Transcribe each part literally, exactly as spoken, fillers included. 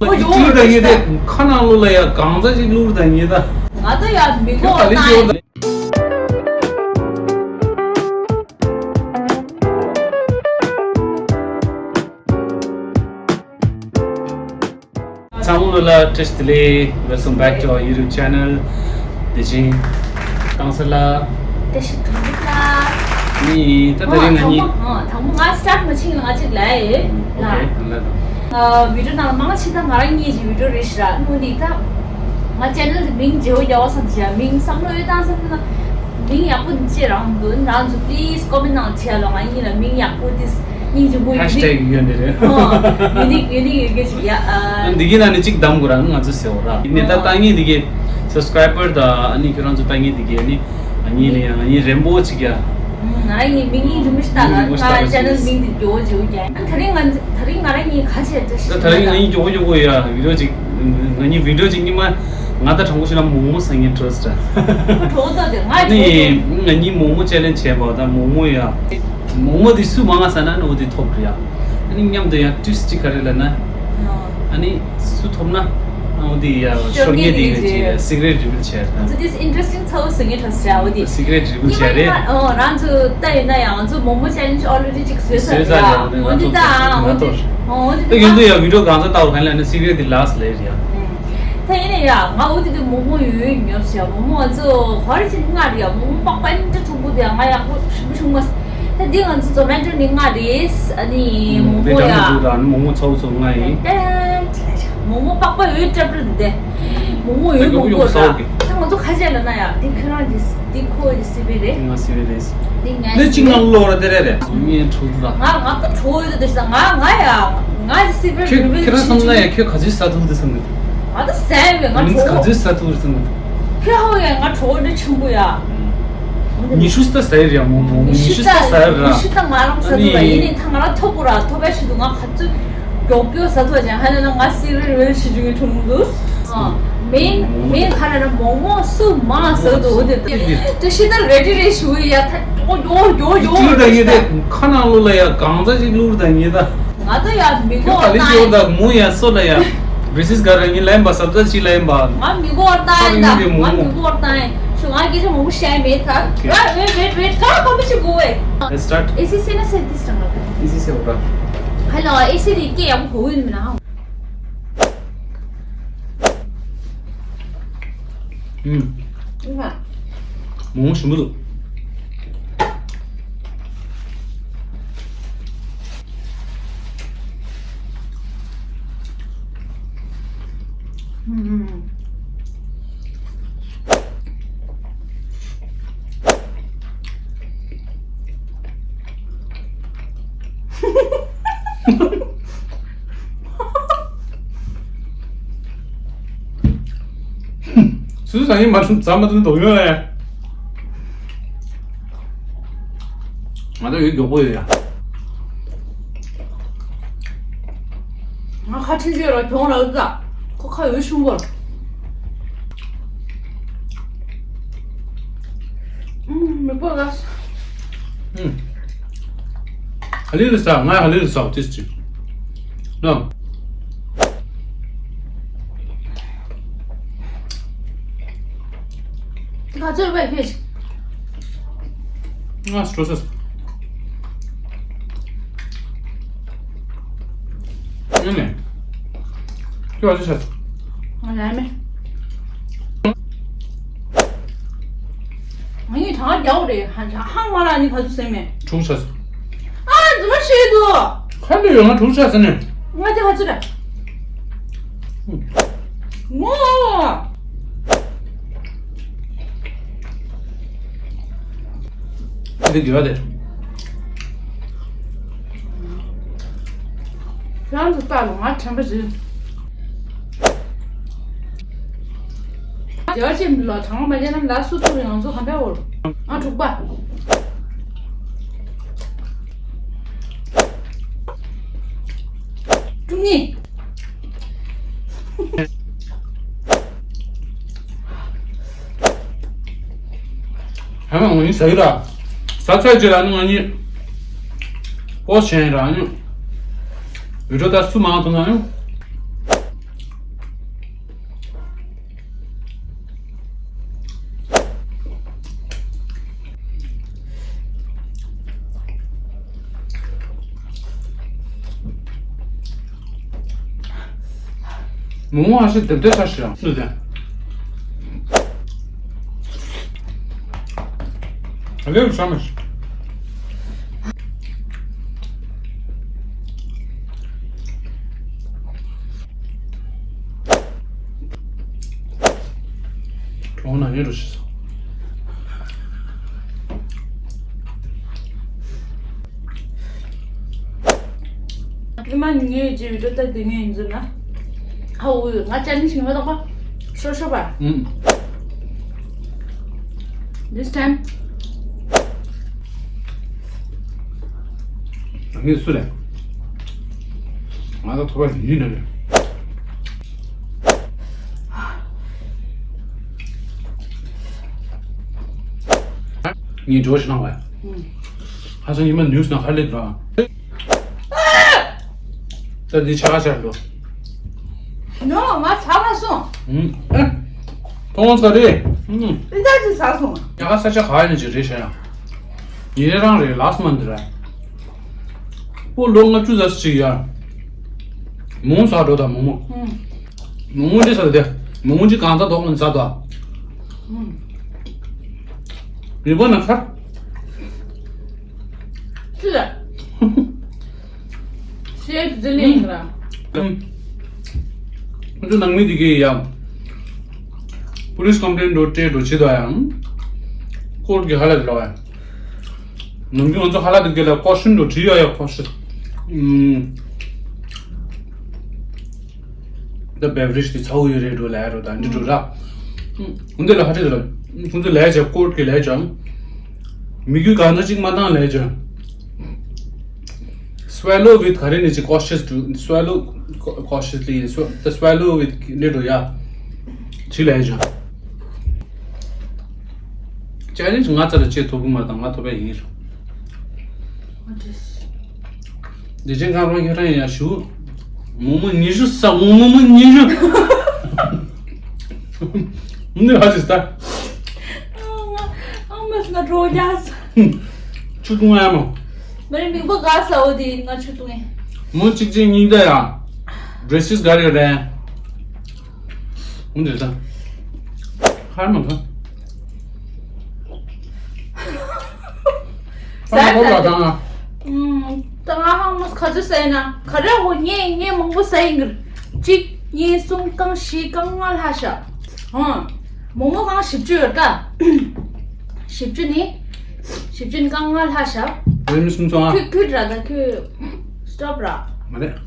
ཨོ་ཡོ། ཅིག་ད་ངེས་ཏེ་ཁ་ནང་ལོ་ལ་ཡ་གང་ཚ་ཅིག་བླུགས་ད་ངེས་ད། ང་ད་ཡ་མི་གོ་ད་ལི་ཅོ་ད། ཚང་མ་ལ་བཀྲ་ཤིས་བདེ་ལེགས། Welcome back to our YouTube channel. དེ་བཞིན་གང་ས་ལ། བཀྲ་ཤིས་བདེ་ལེགས་ལ། ནི་ད་ད་རིང་ང་གཉིས། ཨ་དང་པོ་ང་start མ་ཕྱིན་ལ་ང་གཅིག་ལ་ཡེ། ཨོ་ཁེ་ལ། ལ་དང་། ཨ་video ནང་མང་ཆེ་ད་ང་རང་གཉིས་ཀྱི་video རེད་ཤག་ནོ་འདི་ད། ང་channel གི་མིང་བརྗེ་བོ་རྒྱག་བ་བསམ་བྱས་མིང་བསམ་བློ་ཡོད་དང་བསམ་ན། མིང་ཡག་པོ་འདི་ཅེས་རང་འདུག་ང་ཚོ་please comment ནང་བྱས་ལ་ང་གཉིས་ལ་མིང་ཡག་པོ་འདི་སྙིང་རྗེ་པོ་ཡོད་ནི། Hashtag ཡོད་ནི་རེད། ཨོ་unique unique ཡོད་གི་ཞིག་ཡ། ཨ་འདི་གི་ནང་ནས་གཅིག་བདམས་དགོས་ར་ང་ཚོ་ཟེར་བ་ར་ནི་ད་ལྟ་ངས་འདི་གི་subscriber དང་ཨ་ནི་ཁྱོད་རང་ཚོ་ལྟ་ངས་འདི་གི་ནི་ང་གཉིས་ལ་ཡང་ང་གཉིས་རེམ་པོ་ཅིག་ཡ། ང་རང་གཉིས་མིང་གཉིས་འགྲོ་མི་ཤི་ད་ལ་ང་channel མིང་འདི་མགྱོགས་བོ་བརྗེ་བོ་རྒྱག་ད་རིང་ང་ད་རིང་ང་རང་གཉིས་ག་བྱས་ད་ད་ད་རིང་ང་གཉིས་མགྱོགས་པོ་མགྱོགས་པོ་ཡ་video ཅིག་ང་གཉིས་video ཅིག་ཉི་མ་ང་ད་དྲང་པོ་བཤད་ན་མོག་མོག་ཟ་ངེས་trust ད། ཁོ་གྲོགས་ད་དེ་ང་ནི་གྲོགས་ང་གཉིས་མོག་མོག་challenge བྱས་པ་ད་མོག་མོག་ཡ། མོག་མོག་དེ་སུ་མང་ང་ཟ་ན་ནི་འོ་དེ་ཐོབ་རེད་ཡ། ཨ་ནི་མཉམ་དུ་ཡང་དུས་ཅིག་ག་རེ་ལ་ན། ཨ་ནི་སུ་ཐོབ་ན། ཨ་འོ་དེ་ཡ་ཤོར་ངེས་དེ་ཡིན་ཅིག་secret reveal བྱས་ད། So this interesting ཚ་བོ་ཟེར་ངེས་ཐོབ་ཟེར་ཡ་འོ་དེ། Secret reveal བྱས་རེད། ཨོ་རང་ཚོ་ལྟ་ཡོད་ན་ཡང་ང་ཚོ་མོག་མོག་challenge already ཅིག་བཟོས་ཚར་བཟོས་ཚར་རེད་ཡ། འོ་དེ་ད་འོ་དེ་འོ་དེ་ད་ཡོང་ཚོ་ཡ་video གང་ཚ་ལྟ་བ་ག་ལ་ན་secret དེ་last ལས་རེད་ཡ། ད་ཡིན་ན་ཡ་ང་འོ་དེ་དུས་མོག་མོག་ཡོད་ཡོད་ཉོབ་ཟེར་མོག་མོག་ང་ཚོ་ཧོར་གྱི་སྔ་རེད་ཡ། མོག་མོག་པགས་པ་ཨིན་འདྲ་མཐུག་པོ་དེ་ཡ་ང་ཡག་པོ་ཞིམ་པོ་བྱུང་མ་སོང་། ད་འདི་ང་ཚོ་Zomato ནས་མངགས་རེད། ཨ་ནི་མོག་མོག་ཡ། མོག་མོག་ཚ་བོ་ཚོ་མངགས་ཡིན། ཏན་ཏན། མོག་མོག་པགས་པ་འོད་ཏྲབ་ཏྲབ་འདི། མོག་མོག་འོད་མང་པོ་ར། ད་ང་ཚོ་ཁ་ཤས་ལ་ན་ཡ་འདི་ཁྱོད་རང་གི་འདི་ཁོ་ཡི་སི་པི་རེད། ང་སི་པི་རེད། འདི་ངའི་ནས་ཅི་ངང་ལོག་ར་དེ་རེད་རེད། ངའི་ཕྲུ་གུ་ར། ང་ང་ད་ཕྲུ་གུ་ཡོད་དེ་ད་ང་ང་ཡ་ང་གི་སི་པི་ཁྱོད་རེད་ཁྱོད་རང་བསམ་ན་ཡ་ཁྱོད་ག་ཚོད་ཟ་ཐུབ་འདུག་བསམ་གི་ང་ད་ཟ་ཡ་མེད་ང་མིན་ག་ཕྲུ་གུ་ཚོད་ཟ་ཐུབ་རེད་བསམ་གི་ཁྱོད་ཧ་གོ་ཡ་ང་ཕྲུ་གུ་འདྲ་ཆེན་པོ་ཡ། ཉི་ཤུ་ཙམ་ཟ་ཡི་རེད་ཡ། མོག་མོག་ཉི་ཤུ་ཙམ་ཟ་ཡི་རེད་ར། ཉི་ཤུ་ཙམ་ང་རང་ཟ་ཐུབ་ར། ཡིན་ནའི་ད་ང་རང་ཐོབ་དགོས་ར། ཐོབ་པའི་ཆེད་དུ་ང་ག་ཚོད་མགྱོགས་མགྱོགས་ཟ་ཐུབ་ཅང་ཧ་ལས་ན་ང་སི་རེལ་རེལ་ཞུ་རྒྱུ་འཐུང་འདུག་མིང་མིང་ག་རེ་ར། མོག་མོག་སུ་མང་ཟ་འདུག་འོ་དེ་ད་ཤི་ད་རེ་ཌི་རེ་ཞུ་ཡ། ད་ཡོ་ཡོ་ཡོ་ཡོ་ཅིག་ད་ཡོད་དེ་ཁ་ནང་ལོ་ལ་ཡ་གང་ཚ་ཅིག་བླུགས་ད་ངེས་ད། ང་ད་ཡ་མི་གོ་ད་ལི་ཅོ་ད་མོ་ཡ་སོ་ལ་ཡ། This is ག་ར་ངི་ལན་པ་སབ་ད་ཅི་ལན་པ། ང་མི་གོ་ད་ཡིན་ད། ང་མི་གོ་ད་ཡིན། ཤུ་ང་སྐད་ཆ་མང་པོ་བཤད་མེད་ད། Wait wait wait ག་ག་མི་ཞིག་གོ་བས། Let's start. ཨེ་སི་སེ་ན་སེ་དིས་ཀྲང་ལ། ཨེ་སི་སེ་འོ་ར། ཧེ་ལོ་ཨེ་སི་དེ་སྐད་ཡག་པོ་གོ་ཡོད་མི་ན། ཨུམ། ཨུམ། མོག་མོག་ཞིམ་པོ་འདུག་ཨུམ། སུ་སུ་ཟ་ཡིན་མ་ཟ་མ་ཐུབ་དོགས་ཡོད་ལ། ང་ཚོ་ཡོད་མགྱོགས་པོ་ཡོད་ཡ། ང་ཁ་ཆེ་ཆེ་ར་གྱོང་ར་ཨུ་ཙ། ཁོ་ཁ་ཡོད་ཆུང་པོ་ར། ཨུམ་མི་པོ་ལ། ཨུམ། ཧ་ལི་ལི་ས་ང་ཧ་ལི་ལི་ས་ཏིས་ཅི། ནོ། ག་ཚོད་པའི་ཕེ་ཞིག་ང་སྤྲོ་ས། ཨ་ནི། ཁྱོད་ག་ཚོད་ཆགས། ང་ལ་མེ། ང་ཡི་གྲངས་རྒྱག་རེད། ཧ་ཧང་མ་ལ་ནི་ག་ཚོད་ཟེར་མེད། དྲུག་ཆགས། ཨ་རྫུན་མ་བཤད་འདུག་ཁ་འདོད་ཡོད་ང་དྲུག་ཆགས་ཟེར་ནས། ང་དེ་ག་ཚོད་རེད། ངོ་། འདི་དགེ་བ་དེ། ཁྱོད་རང་ཚོ་ལྟ་ལ་ང་དྲན་པ་རེད། རྒྱལ་བ་ཆེན་པོ་ལ་དྲང་མ་བྱས་ན་ལ་སུ་ཐུག་རེད་ང་ཚོ་ག་འདྲ་འོར། ང་དྲུག་པ། དྲུག་གཉིས། ཧ་ང་གཉིས་ཟ་གི་ར། ཟ་ཚར་རྗེས་ལ་ནི་ང་གཉིས་པོ་ཆེན་ར་ནི། བི་ཌིའོ་ད་སུ་མང་ཐོན་ན་ནི། མོག་མོག་ཨ་ཤི་དེབ་དེ་ཆ་ཤི་ཡང་སུ་དེ། ལེའུ་ཤ་མ་ཤི། གྲོང་ན་ཉེ་རུ་ཤི་སོང་། ཨ་མ་ངའི་རྗེས་བི་ཌིའོ་ལྟ་དུས་ངའི་ཡིན་ཟེར་ན། ཧའོ་ང་ཅན་ནི་ཞིག་མ་གཏོགས་པ། ཤོ་ཤོ་པ། ཨུམ། This time. ངས་སུ་རེད། ང་ད་ཐོ་བ་ཡིན་ནི་རེད། ངས་འགྲོ་ཞིག་གནང་བས། ཧ་ཅང་ཉི་མ་ནུས་ན་ཧ་ལས་འགྲོ། ད་འདི་ཆ་ག་ཆར་འགྲོ། ནོ་ང་ཚ་མ་སོང་། ཨུམ། ཨེ། ཐོང་ཚ་རེད། ཨུམ། ཨི་ད་ཅི་ཚ་སོང་། ཉ་ག་ས་ཆ་ག་ཡིན་ཅི་རེད་ཤ་ཡང་། ཉིན་རེ་རང་རེད་ལགས་མ་འདི་ར། པོ་ལོ་ལྔ་བཅུ་ཙམ་ཅིག་ཡ། མོང་ཟ་འགྲོ་དང་མོང་མོ། ཨུམ། མོང་མོ་འདི་ཟ་དེ། མོང་མོ་འདི་གང་ཟ་དོག་ལ་ཟ་དོ། ཨུམ། མི་པོ་ན་ཁར། ཤི་ལ། ཤེས་ཟི་ལིང་ར། ཨུམ། ཁོ་ཚོ་ནང་མི་འདི་གི་ཡ། པོ་ལིས་ཀོམ་པི་ལེན་འགྲོ་སྤྲད་འགྲོ་བྱེད་དོ་ཡ། ཀོར་གི་ཧ་ལ་ལོ་ཡ། ནམ་རྒྱུན་ང་ཚོ་ཧ་ལ་དེ་ག་ལ་ཀོ་ཤིན་དུ་བྲིས་ཡོད་ཡ་ཀོ་ཤིན། ཨུམ། ད་བེ་བ་རེ་ཇི་དེ་ཚ་བོ་ཡོད་རེད་འགྲོ་ལ་ཡ་འགྲོ་ད་འདི་འགྲོ་ར། ཨུམ། འདི་ལ་ཧ་ཅི་དེ་ལ། ཁོང་ཚོ་ལས་བྱ་ཀོར་གི་ལས་བྱ། མི་རྒྱུ་གང་ཚ་གཅིག་མ་བཏང་ལས་བྱ། Swallow with ག་རེ་ནས་ཅི་cautious to swallow cautiously the swallow with ལས་འགྲོ་ཡ། ཅི་ལས་བྱ། ཅ་ལེན་ཇི་ང་ཚ་ལ་ཅི་ཐོབ་གི་མ་དང་ང་ཐོབ་པ་ཡིན། འདི་ཅན་གང་རང་ཁྱོད་རང་ཡང་ཞུ། མོ་མོ་ཉི་ཤུ་ས་མོ་མོ་མོ་ཉི་ཤུ། འདི་ཧ་ཅི་ས། ཨ་མ་ང་གྲོ་རྒྱག་ས། ཆུ་བཏུང་ཡ་མོ། མ་རེད་མིག་པ་ག་ས་འོ་དེ་ང་ཆུ་བཏུང་ཡ། མོ་གཅིག་གཅིག་གཉིས་ད་ཡ། འགྲེལ་བཤད་ག་རེ་རེད། འོ་འདི་ད། ཧར་མ་ཐོན། ཟ་ཧ་ཧོ་ལ་དང་། ད་ང་ཧང་མོ་ག་ཚོད་ཟ་ཡིན་ན་ག་རེ་འོ་ངས་ངས་མང་པོ་ཟ་ཡིན་གི། གཅིག་གཉིས་གསུམ་རྐང་བཞི་རྐང་ལྔ་ལྷག་ཤག་ཧང་། མོག་མོག་རྐང་བཞི་བཅུ་ཡོད་ད། བཞི་བཅུ་ནི། བཞི་བཅུ་ནི་རྐང་ལྔ་ལྷག་ཤག་རེ་མི་སུམ་ཚོ་ཨ། ཁུ་ཁུ་ར་ད་ཁུ། སི་ཊོབ་ར། མ་རེད།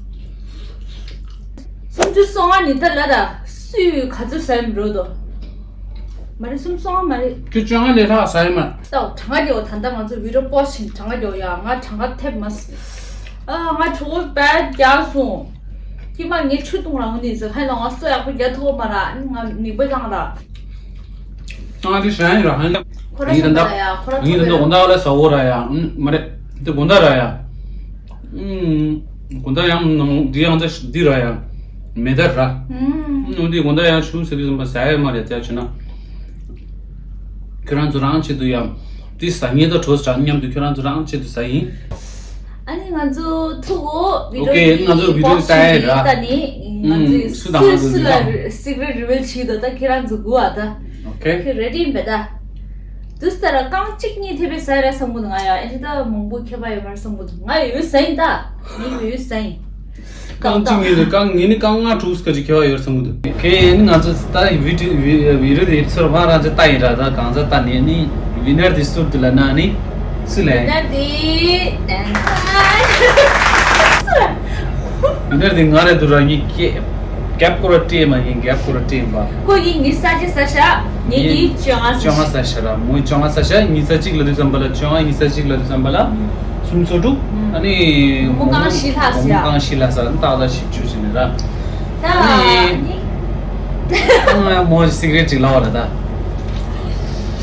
སུམ་ཅུ་སོ་ལྔ་ནི་ད་ལ་ད་སུས་ག་ཚོད་ཟ་ཡིན་འགྲོ་དོ། མ་རེད་སུམ་ཅུ་སོ་ལྔ་མ་རེད། ཁྱོད་བཅོ་ལྔ་ལས་ལྷག་ཟ་ཡིན་མ། ད་གྲངས་ཀ་རྒྱོ་ད་ལྟ་ང་ཚོ་བི་ཌིའོ་པོ་སི་ཊི་བྱེད་གྲངས་ཀ་རྒྱོ་ཡ་ང་གྲངས་ཀ་ཐེབས་མ་སི། ཨ་ང་གྲོད་ཁོག་དཔེ་རྒྱག་སོང་། ཁྱི་མ་ངས་ཆུ་བཏུང་རང་ནི་ཟེར་ཧ་ལ་ང་སོ་ཡག་པོ་རྒྱག་ཐུབ་མ་ར་ང་མིག་པ་བཏང་ར། ང་དེ་ཞན་ཡིན་ར་ཧན། ཁོ་ར་ངའི་ད་ད་ཡ་ཁོ་ར་ངའི་ད་ད་དགོང་དག་ལ་ཟ་འོ་ར་ཡ་མ་རེད། དེ་དགོང་དག་ར་ཡ། དགོང་དག་ཡང་ནང་འདི་ཡང་ད་འདི་ར་ཡ། མེ་ད་ར། འོ་དེ་དགོང་དག་ཡང་ཆུ་ཟ་དུས་ཙམ་པ་ཟ་ཡ་མ་རེད་དེ་ཡ་བྱས་ན། ཁྱོད་རང་ཚོ་རང་ཆེད་དུ་ཡ། དེ་ཟ་ངེས་ད་གྲོ་ཟ་མཉམ་དུ་ཁྱོད་རང་ཚོ་རང་ཆེད་དུ་ཟ་ཡིན། ཨ་ནི་ང་ཚོ་ཐུག་གོ་བི་ཨོ་ཀེ་ང་ཚོ་བི་ཌིའོ་ལྟ་ཡ་ར། ད་ནི་ང་ཚོས་སུ་དང་སུ་ང་ཚོ་སུ་ལ་སི་ཀི་རེ་ཊི་རི་ཝི་ལ་བྱེད་དོ་ད་ཁྱེད་རང་ཚོ་གོ་ཨ་ད། ཨོ་ཀེ་ཁྱེད་རེ་ཌི་ཡིན་པས་ད། དུས་ལྟར་རྐང་གཅིག་གཉིས་ཐེབས་པའི་ཟ་ཡ་ར་བསམ་གོ་ང་ཡ་ཨེ་ད་མང་པོ་ཁྱད་པར་ཡོད་མ་རེད་བསམ་གོ་ང་ཡོད་ཟ་ཡིན་ད། ངས་ཡོད་ཟ་ཡིན། རྐང་གཅིག་གཉིས་རེད་རྐང་ངས་ནི་རྐང་ལྔ་དྲུག་སྐད་ཅིག་ཁྱད་པར་ཡོད་བསམ་གོ་འདུག་ཁྱེད་ཡིན་ནི་ང་ཚོ་ད་བི་ཌིའོ་བི་ཌིའོ་དེ་ཚུར་ཕར་རང་ཚོ་ལྟ་ཡིན་ར་ད་གང་ཚ་ལྟ་ནས་ནི་ཝི་ནར་དེ་སུར་དུ་ལ་ན་ནི་སུ་ལ་ཡིན། ད་དེ་ཏན་ཏན། ཡིན་ནར་དེ་ང་རེད་འདུག་ར་ངའི་ཀེ་རྒྱབ་སྐོར་བ་སྤྲད་མ་ཡིན་རྒྱབ་སྐོར་བ་སྤྲད་མ། ཁོ་ཡིན་ངའི་ས་ཆ་ས་ཤ་ངའི་ཡིན་ཅང་ཨ་ཅང་ཨ་ས་ཤ་ར་མོ་ཅང་ཨ་ས་ཤ་ཉི་ཚ་གཅིག་ལ་དུས་ཙམ་པ་ལ་ཅང་ཨ་ཉི་ཚ་གཅིག་ལ་དུས་ཙམ་པ་ལ་སུམ་ཚོ་དྲུག་ཨ་ནི་མོ་རྐང་བཞི་ལྷག་ཟེར་ཡ། མོ་རྐང་བཞི་ལྷག་ཟེར་ཏག་ཏག་བཞི་བཅུ་ཟིན་ནི་ར། ད་ཨ་ནི། མོ་སི་ཀི་རེ་ཊི་ཅིག་ལབ་པ་རེད་ད།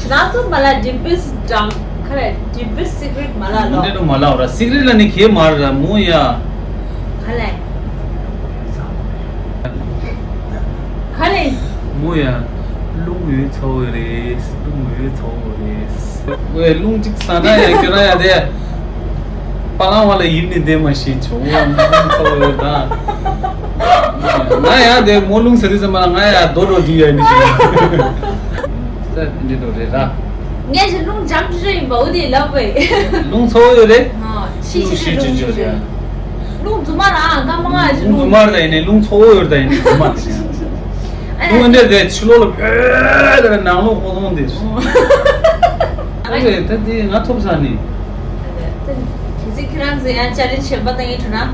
ང་ཚོ་མ་ལ་ཌི་པེ་སི་ཌམ་ཁ་རེ་ཌི་པེ་སི་སི་ཀི་རེ་ཊི་མ་ལ་ལོ། འདི་ནི་མ་ལབ་ར་སི་ཀི་རེ་ཊི་ལ་ནི་ཁེ་མ་ར་མོ་ཡ། ག་ལེ། ག་ལེ། མོ་ཡ། རླུང་ཡོད་ཚ་བོ་རེད་རླུང་ཡོད་ཚ་བོ་རེད། ཝེ་རླུང་གཅིག་ཟ་ན་ཡ་ཁྱོད་རང་ཡ་དེ། པ་ལང་བ་ལ་ཡིབ་ནི་བསྡད་མ་ཤེས་བྱུང་ཡ་རླུང་ཚ་བོ་ཡོད་ད། ང་ཡང་དེ་མོ་རླུང་ཟ་དུས་ཙམ་པ་ལ་ང་ཡང་རྡོ་རོ་འདི་ཡ་ནི་ཞིག་ད་འདི་འདྲ་རེད་ར། ངས་ཀྱི་རླུང་འཇམ་ཅི་ཅི་ཡིན་པ་འོ་དེ་ལབ་པས། རླུང་ཚ་བོ་ཡོད་རེད། ཤི་ཤི་ཤི་རླུང་ཅི་ཅི་རེད། རླུང་རྫུན་མ་རང་ང་མ་ང་ཡ་ཅི་རླུང་རྫུན་མ་རེད་ད་ཡིན་ནའི་རླུང་ཚ་བོ་ཡོད་རེད་ད་ཡིན་ནའི་རྫུན་མ་རེད། ཨ་ཡ་རླུང་འདི་དེ་ཕྱི་ལོགས་ལ་བོད་དེ་ནང་ལོགས་ཧོ་ལོང་དེ། ཨ་རེད་ད་དེ་ང་ཐོབ་ས་ནི། གལ་སྲིད་ཁྱེད་རང་ཚོ་ཡང་ཅ་ལེན་བྱེད་པ་དང་ཡིན་འགྲོ་ན་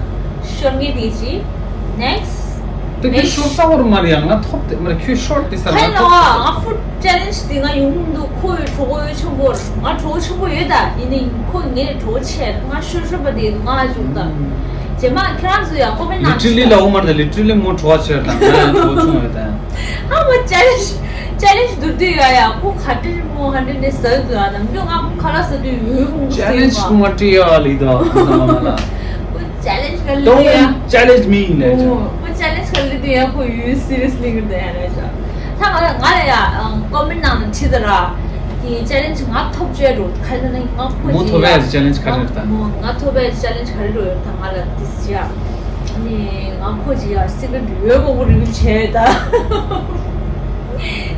ཤོར་ངེས་དེ་ཅི། Next དེ་ཁྱོད་ཤོར་ས་བོར་མ་རེད་ཡང་ང་ཐོབ་དེ་མ་རེད་ཁྱོད་ཤོར་དེ་ས་ཁ་ལ་ང་ཐོབ་ང་ཧྥུ་ཅ་ལེན་ཇི་དེ་ང་ཡོང་གི་མི་འདུག་ཁོ་ཡོད་གྲོགས་པོ་ཡོད་ཆེན་པོ་ང་གྲོགས་པོ་ཆེན་པོ་ཡོད་ད་ཡིན་ནའི་ཁོ་ངའི་གྲོགས་པོ་ཆེ་ང་ཤོར་ཤོར་པ་དེ་ང་བྱུང་ད། རྗེས་མ་ཁྱེད་རང་ཚོ་ཡང་ཀོ་མེན་ནང་ལི་ཊི་རི་ལི་ལ་འོ་མར་ད་ལི་ཊི་རི་ལི་མོ་གྲོགས་པོ་ཆེ་དང་ང་ཡང་གྲོགས་ཆུང་ཡོད་ད། ཨ་མ་ཅ་ལེན་ཇི་ཅ་ལེན་ཇི་བསྡུར་དུས་ཡ་ཡ་ཁོ་ག་འདྲ་མོ་ཧ་འདྲ་ནས་ཟ་དུས་ཨ་ནམ་རྒྱུན་ང་ཁོ་ཁ་ལག་ཟ་དུས་ཡོད་ཁོང་ཅ་ལེན་ཇི་ཁོ་མ་བྲིས་ཡ་ལི་ད་ཁོ་ཚང་མ་ལ། ཁོ་ཅ་ལེན་ཇི་ག་ལི་Don't དུས་ཡ། Challenge me ལས་ཅང་། ཁོ་ཅ་ལེན་ཇི་ག་ལི་དུས་ཡ་ཁོ་ཡོད་སི་རི་ཡས་ལི་གི་དེ་ཡ་ལས་ཅང་། ད་ང་ང་ལ་ཡ་ཀོ་མེན་ནང་ལ་བྲིས་ད་ར། དེ་ཅ་ལེན་ཇི་ང་ཐོབ་བཅོས་འགྲོ་ཁ་ལ་ནི་ང་ཁོ་མོ་ཐོབ་ཡ་ཅ་ལེན་ཇི་ག་རེ་རེད་ད། མོ་ང་ཐོབ་ཡ་ཅ་ལེན་ཇི་ག་རེ་འགྲོ་ཡོད་ད་ང་ལ་དེ་ཟེར་ཡ། ནི་ང་ཁོ་ཅི་ཡ་སི་ཀི་རེ་ཊི་ཡོད་མོ་གོ་རི་བིའུ་བྱས་ད།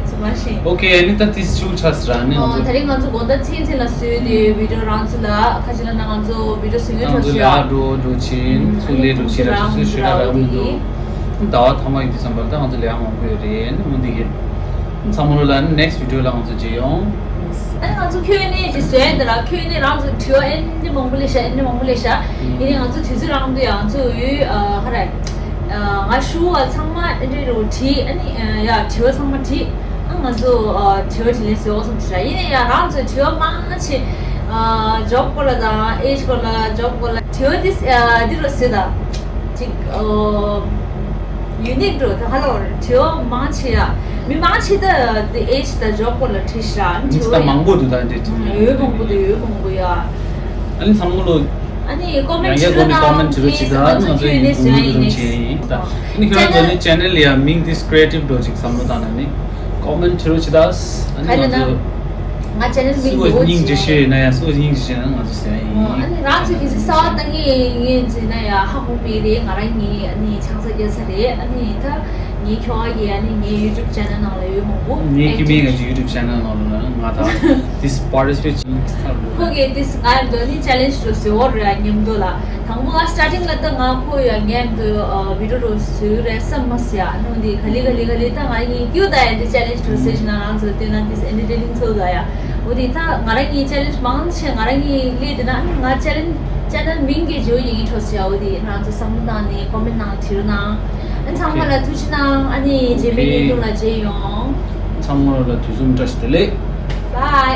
ཚུ་མ་ཤེས། ཨོ་ཁེ་ཨ་ནི་ད་དེ་ཞུ་ཆ་སི་ར་ནི་ང་ཨོ་ཚོ་ད་རིང་ང་ཚོ་དགོང་དག་མཚན་མཚན་ལ་བཟོས་ཏེ་བི་ཌིའོ་རང་ཚོ་ལ་ཁ་ཅིག་ལ་ན་ང་ཚོ་བི་ཌིའོ་བཟོ་ཡོད་ང་ཚོ་ཆ་ལ་ཨ་འགྲོ་འགྲོ་ཆེན་ཚུ་ལས་འགྲོ་ཆེ་ར་ཚུ་ཞུ་ར་ར་མི་འདུག་ཟླ་བ་ཐ་མ་ཡི་དེ་སམ་པར་ད་ང་ཚོ་ལས་ཨ་མང་པོ་ཡོད་རེད་ནི་མུ་འདི་གི་ཚང་མ་ལོ་ལ་ནི་next video ལ་ང་ཚོ་མཇལ་ཡོང་། ཨ་ནི་ང་ཚོ་ཁྱོད་ནི་ཅི་བཟོས་ཡིན་ད་ལ་ཁྱོད་ནི་རང་ཚོ་དྲི་བ་ཨེ་འདི་མང་པོ་ལས་ཤ་ཨེ་འདི་མང་པོ་ལས་ཤ་ཡིན་ནི་ང་ཚོ་དུས་ཚོད་རང་དུ་ཡང་ཚོ་ཡུལ་ཧ་ར་ང་ཞུ་བ་ཚང་མ་ཨེ་འདྲི་རུ་བྲིས་ཨ་ནི་ཡ་དྲི་བ་ཚང་མ་བྲིས་ཨ་ང་ཚོ་དྲི་བ་དྲི་ལན་བཟོས་བ་སོང་ཅི་ཡིན་ནི་ཡ་རང་ཚོ་དྲི་བ་མང་ཆེ་ཇོབ་སྐོར་ལ་དང་ཨེ་ཇི་སྐོར་ལ་ཇོབ་སྐོར་ལ་དྲི་བ་འདི་འདི་རུ་ཟེར་ད་ཅིག་ཡུ་ནིག་འགྲོ་ད་ཧ་ལོ་དྲི་བ་མང་ཆེ་ཡ། མི་མང་ཆེ་ད་དེ་ཨེ་ཆེ་ད་ཇོབ་སྐོར་ལ་དྲིས་ཤག་དྲི་མི་ད་བ་མང་པོ་འདུག་ད་འདྲེ་དྲི་ཡོད་མང་པོ་འདུག་ཡོད་མང་པོ་ཡ། ཨ་ནི་ཚང་མ་ལོ་ཨ་ནི་ཀོ་མེན་ཡང་ཡང་ཁོ་ནི་ཀོ་མེན་བྲིས་རོགས་བྱེད་ད་ཨ་ནི་ང་ཚོ་ཡིན་གོང་བུ་རུ་བྱེད་ཡིན། ཨ་ནི་ཁྱོད་རང་ཚོ་ནི་ཅེ་ནལ་ཡ་མིང་དེ་ཀྲི་ཨེ་ཊིབ་འགྲོ་ཅིག་བསམ་བློ་བཏང་ན་ནི་ཀོ་མེན་བྲིས་རོགས་བྱེད་ད་ཨ་ནི་ང་ཚོ། ང་ཅེ་ནལ་མིང་སུ་སྙིང་རྗེ་ཤོས་ཡིན་ན་ཡང་སུ་སྙིང་རྗེ་ཤོས་ཡིན་ན་ང་ཚོ་ཟེར་ཡིན། ཨ་ནི་རང་ཚོ་གི་སི་གསར་བ་ཏང་ངེ་ངེ་འཛིན་ན་ཡང་ཧ་གོ་མེད་རེད། ང་རང་ངའི་ཨ་ནི་ཆང་ས་རྒྱག་ས་རེད། ཨ་ནི་ད་ངའི་ཁྱོ་ག་གི་ཨ་ནི་ངའི་ཡུ་ཊུབ་ཅེ་ནལ་ནང་ལ་ཡོད་མང་པོ་ངའི་ཀི་མིང་གི་ཡུ་ཊུབ་ཅེ་ནལ་ནང་ལ་ང་ད་this participate ཁོ་གི་this ང་འདོད་ནི་ཅེ་ལེན་ཇི་རུ་ཟེར་བོ་རེད་མཉམ་དུ་ལ། དང་པོ་ང་སི་ཊར་ཊིང་ལ་ད་ང་ཁོ་ཡ་ངའི་འདོད་བི་ཌིའོ་རུ་ཟེར་རེད་བསམ་མ་སི་ཡ་ནོ་འདི་ག་ལི་ག་ལི་ག་ལི་ད་ང་ཡིན་ཀྱུ་ད་ཡ་འདི་ཅེ་ལེན་ཇི་རུ་ཟེར་ཞིག་ན་རང་ཚོ་དེ་ན་this entertaining ཚོ་ད་ཡ། འོ་དེ་ད་ང་རང་གི་ཅེ་ལེན་ཇི་མང་ཆེ་ང་རང་གི་ལས་དེ་ན་ང་ཅེ་ལེན་ཇི་ཅེ་ནལ་མིང་གི་ཇོ་ཡིན་འཕྲོ་ཟེར་ཡ། འོ་དེ་རང་ཚོ་བསམ་བློ་བཏང་ནས་ཀོ་མེན་ནང་བྲིས་རོགས་གནང་། ཨ་ཚང་མ་ལ་ཐུགས་རྗེ་གནང་། ཨ་ནི་རྗེས་མའི་ཉིན་ཐུང་ལ་མཇལ་ཡོང་། ཚང་མ་ལ་དུས་གསུམ་བཀྲ་ཤིས་བདེ་ལེགས། Bye.